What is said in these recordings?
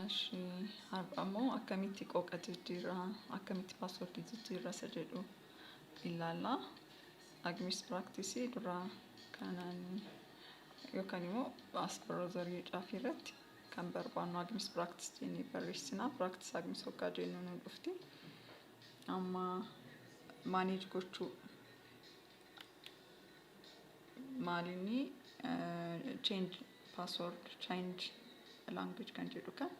Har'a immoo akkamitti qooqa jijjiirraa, akkamitti paaswordii jijjiirraa isa jedhu ilaalla. Agmis practice dura kanaan yookaan immoo as browserii caafii irratti kan barbaannu Agmis practice jennee barreessina. Practice Agmis hoggaa jennu nu dhufti. Amma manage gochuu maalinni change password, change language kan jedhu kan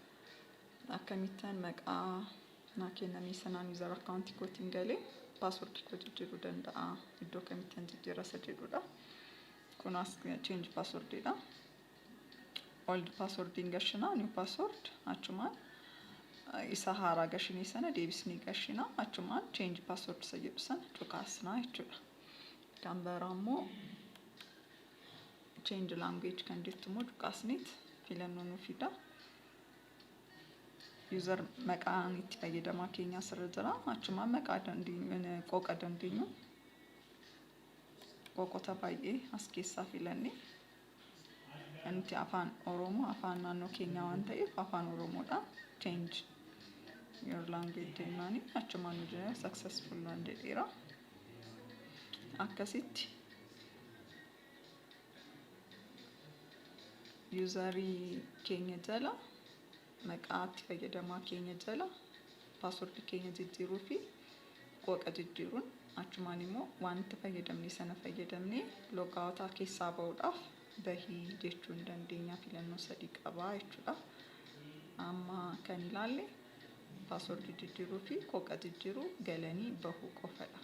akkamittan maqaa naa kenname sanaan user account kootiin galee password koo jijjiiruu danda'a, iddoo kamittan jijjiirra isa jedhudha. Kun as change password dha. Old password gashinaa, new password achumaan isa haaraa gashinee sana deebisnee gashinaa, achumaan change password isa jedhu sana cuqaasnaa jechuudha. Kan biraa immoo change language kan jettu immoo cuqaasneet filannoo nu fida. User maqaan itti fayyadamaa keenya asirra jira. Achumaan maqaa dandeenyu, qooqa dandeenyu, qooqota baay'ee as keessaa filanne, nuti afaan Oromoo, afaan naannoo keenyaa waan ta'eef, afaan Oromoodhaan change your language jennaani achumaan nu jira, successful waan jedheera. Akkasitti yuuzarii keenya jala, maqaa itti fayyadamaa keenya jala paaswordii keenya jijjiiruu fi qooqa jijjiiruun, achumaan immoo waan itti fayyadamne sana fayyadamnee logaawwataa keessaa ba'uudhaaf bahii jechuu hin dandeenya. Filannoo sadii qabaa jechuudha. Amma kan ilaalle paaswordii jijjiiruu fi qooqa jijjiiruu, galanii bahuu qofadha.